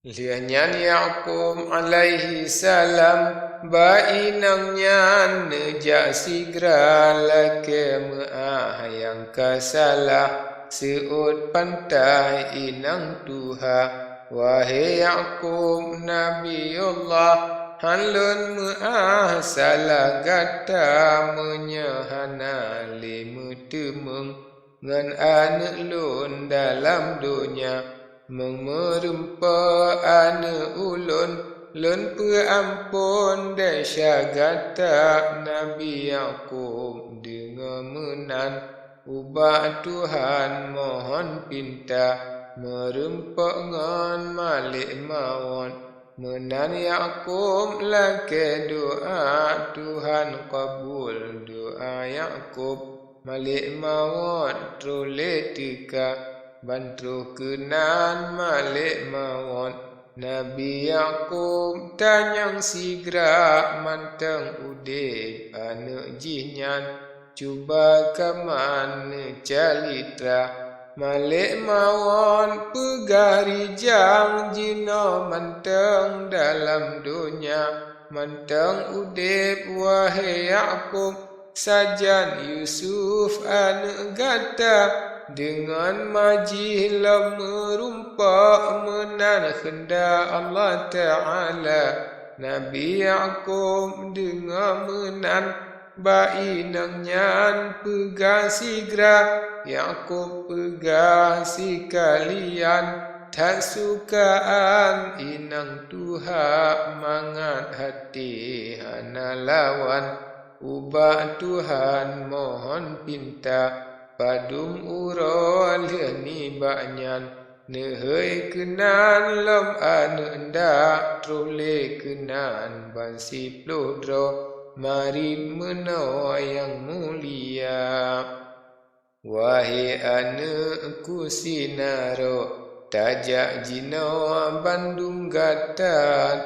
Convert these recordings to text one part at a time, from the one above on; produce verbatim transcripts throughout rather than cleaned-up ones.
Lheueh nyan Yakub alaihissalam bak inong nyan neujak sigra lakée meuáh nyang ka salah. Seuôt pantai inong tuha, "Wahé Yakub Nabiullah, hán lôn meuáh salah gata meunyoe hana lé meuteumeung ngon aneuëk lôn dalam donya. Meung meureumpok aneuëk ulôn, lôn peuamphon desya gata." Nabi Yakub deungoe meunan, ubak Tuhan mohon pinta, meureumpok ngon malek mawöt. Meunan Yakub lakée doá, Tuhan kabul doá Yakub. Malek mawöt trôh lé teuka, ban trôh keunan malek mawöt. Nabi Yakub tanyong sigra mantong udeb aneuëk jih nyan, cuba kaman neucalitra. Malek mawöt peugah rijang jinoe mantong dalam donya, mantong udeb, wahé Yakub, sajan Yusuf aneuëk gata, deungon ma jih lom meurumpok, meunan keundak Allah Taala. Nabi Yakub deungoe meunan, bak inong nyan peugah sigra, Yakub peugah sikalian, that sukaan inong tuha, mangat até hana lawan. Ubak Tuhan mohon pinta, padum uroe lheueh nibak nyan, neuhôi keunan lom aneuëk nda, trôh lé keunan ban siploh droe, marit meunoe nyang mulia. Wahé aneuëkku Sinaro, tajak jinoe bandum gata,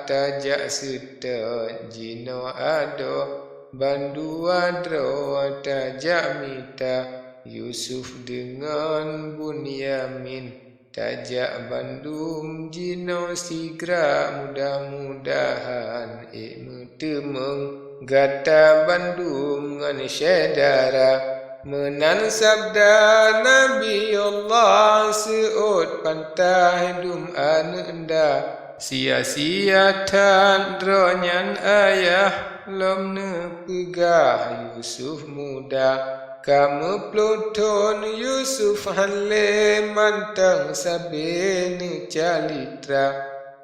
tajak seutôt jinoe adoe, bandua droe tajak mita, Yusuf deungon Bunyamin. Tajak bandum jinoe sigra, mudah-mudahan ék meuteumeung gata bandum ngon syedara. Meunan sabda Nabiullah, seuôt pantai dum aneuëk nda. Sia-sia that droe nyan ayah lom neupeugah Yusuf muda. Ka meuploh thon Yusuf hán lé mantong sabe neucalitra.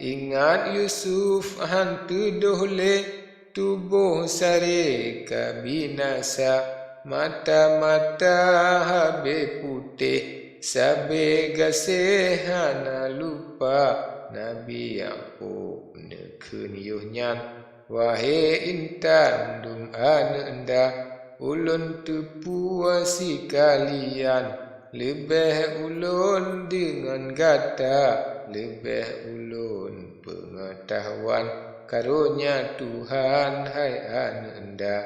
Ingat Yusuf hán teudôh lé, tuboh saré ka binasa, mata-mata habéh putéh, sabe gaséh hana lupa. Nabi Yakub neukheun yoh nyan, wahé intan dum aneuëk nda, ulôn teupeu sikalian, leubeh ulôn deungon gata, leubeh ulôn peungeutahuan karonya Tuhan, hai aneuëk nda.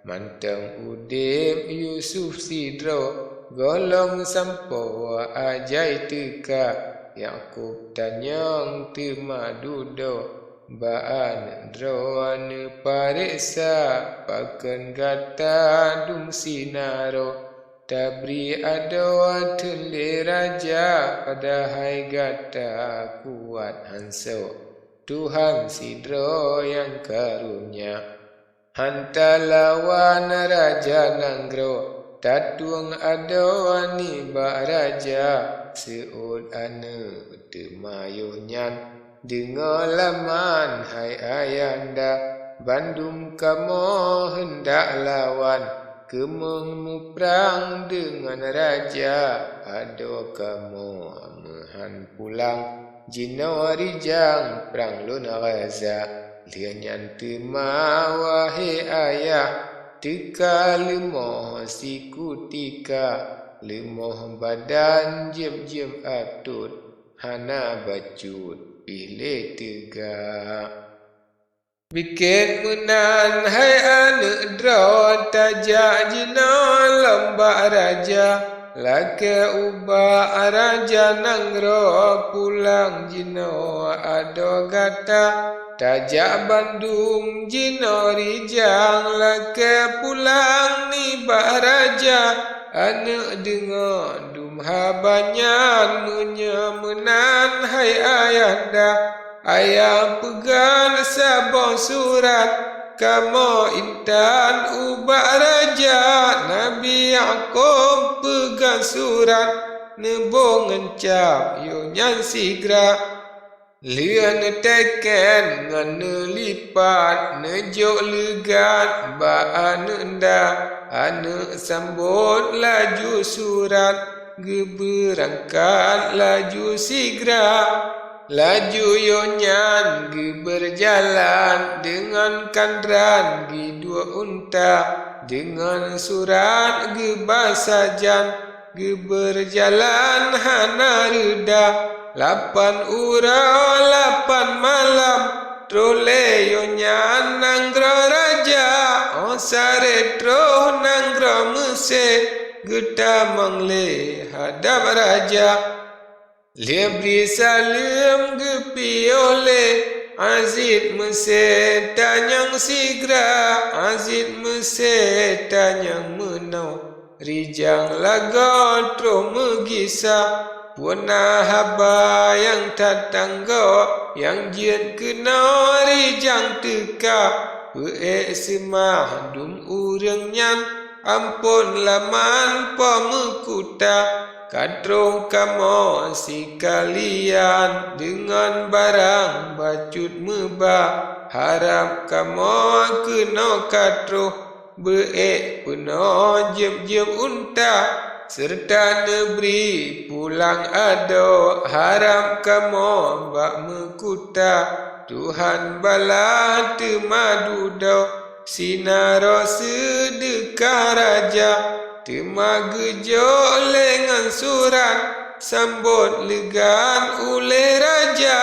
Mantong udeb Yusuf sidroe, gohlom sampoe ajai teuka. Yakub tanyong teuma dudoe, bak aneuëk droe neupareksa, pakon gata dum Sinaro. Tabri adoe theun lé raja, padahai gata kuat hansoe. Tuhan sidroe nyang karonya. Hán talawan raja nanggroe, tatueng adoe nibak raja. Seuôt aneuëk teuma yoh nyan, deungoe laman hai ayahanda, bandum kamoe heundak lawan, keumeung muprang deungon raja, adoe kamoe meuhan pulang. Jinoe rijang prang lôn rasa, lheueh nyan teuma, wahé ayah, teuka leumoh sikutika, leumoh badan jeueb-jeueb atôt, hana bacut pih lé teuga. Bikét meunan hai aneuëk droe, tajak jinoe lom bak raja, Lakée ubak raja nanggroe pulang jinoe adoe gata, tajak bandum jinoe rijang lakée pulang nibak raja. Aneuëk deungoe dum haba nyan, meunyoe meunan hai ayahanda, ayah peugah saboh surat kamoe intan ubak raja. Nabi Yakub peugah surat neuboh ngon cap yoh nyan sigra. Lheueh neuteken ngon neulipat, neujok leugat bak aneuëk nda. Aneuëk sambot laju surat, geubeurangkat laju sigra. Laju yoh nyan geubeurjalan deungon kandran geuduek unta, deungon surat geuba sajan. Geubeurjalan hana reuda, lapan uroe lapan malam, troh lé yoh nyan nanggroe raja. Óh saré troh nanggroe Meusé, geutamong lé hadab raja. Lheueh bri saleuem geupiôh lé Aziz Meusé tanyong sigra, Aziz Meusé tanyong meunoe. Rijang lagoe troh meugisa, peue na haba nyang that tanggok, nyang jeuet keunoe rijang teuka, peuék seumah dum ureuëng nyan, amphon laman po meukuta. Ka troh kamoe sikalian deungon barang bacut meuba, harab kamoe keunoe ka troh. Beuék peunoh jeueb-jeueb unta, seureuta neubri pulang adoe, harab kamoe bak meukuta. Tuhan bala teuma dudoe, sinaroe seudeukah raja, teuma geujok lé ngon surat, sambot leugat uléh raja.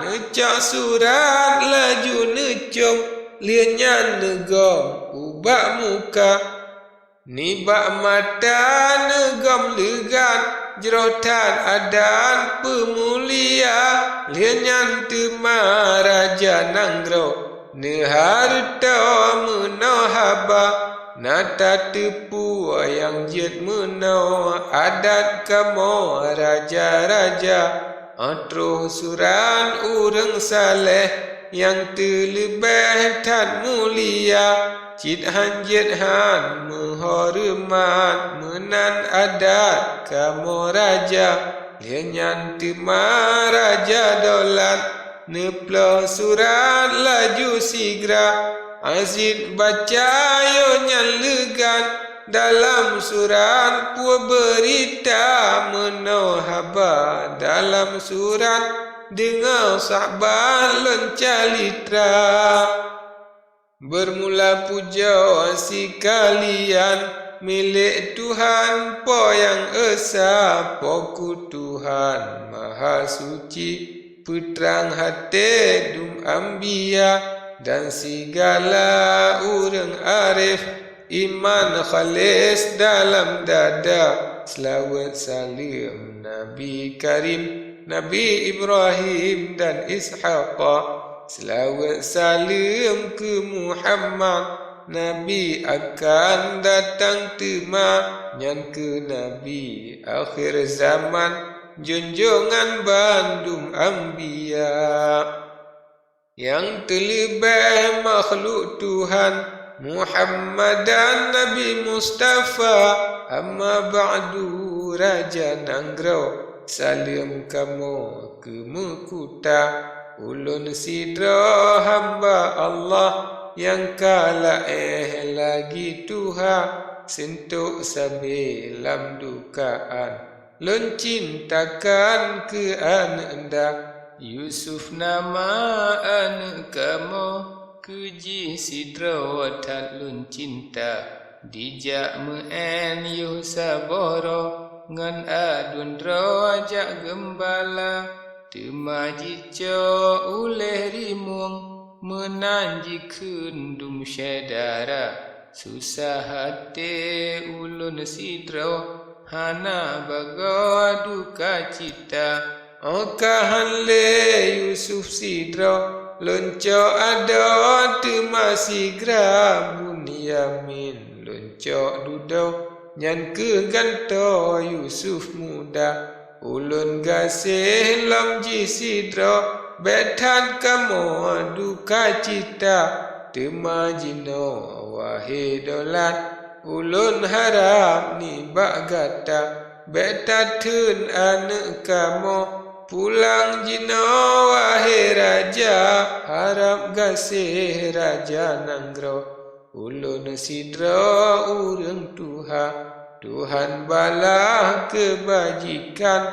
Neucok surat laju neucôm, lheueh nyan neugom ubak muka. Nibak mata neugom leugat, jroh that adan peumulia. Lheueh nyan teuma raja nanggroe neuhareutoe meunoe haba, na tateupeue nyang jeuet meunoe adat kamoe raja-raja. Óh troh surat ureuëng saleh nyang teuleubeh that mulia, cit han jeuet han meuhoreumat, meunan adat kamoe raja. Lheueh nyan teuma raja Daulat neuploh surat laju sigra, Aziz baca yoh nyan leugat. Dalam surat peue beurita, meunoe haba dalam surat, deungoe saban lôn calitra. Beurmula pujoe sikalian milék Tuhan Po Nyang Esa, Po ku Tuhan Mahasuci, peutrang até dum anbiya dan sigala ureuëng arif, iman khalés dalam dada. Seulaweuet saleuem Nabi Karim, Nabi Ibrahim dan Ishaq. Seulaweuet saleuem keu Muhammad, Nabi akan datang teuma, nyan keuh Nabi akhé zaman, junjongan bandum anbiya. Nyang teuleubeh makhluk Tuhan, Muhammadan Nabi Mustafa, amma ba'du raja nanggroe, saleuem kamoe keu meukuta. Ulôn sidroe hamba Allah nyang ka laéh lagi tuha, seuntok sabé lam dukaan. Lôn cintakan keu aneuëk nda, Yusuf nama aneuëk kamoe, keu jih sidroe that lôn cinta. Dijak meu'en yoh saboh droe, ngon aduen droe jak geumbala, teuma jicok uléh rimueng, meunan jikheun dum syedara. Susah até ulôn sidroe, hana bagoe duka cita. Óh ka han lé Yusuf sidroe, lôn cok adoe teuma sigra Bunyamin lôn cok dudoe, nyan keuh gantoe Yusuf muda. Ulôn gaséh lom jih sidroe, bék that kamoe duka cita. Teuma jinoe wahé dolat, ulôn harab nibak gata, bék tatheun aneuëk kamoe. Pulang jinoe wahé raja, harab gaséh raja nanggroe. Ulôn sidroe ureuëng tuha, Tuhan balah keubajikan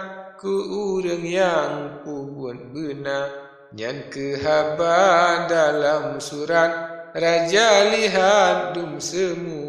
keu ureuëng nyang peubuet beuna. Nyan keuh haba dalam surat, raja lihat dum seumu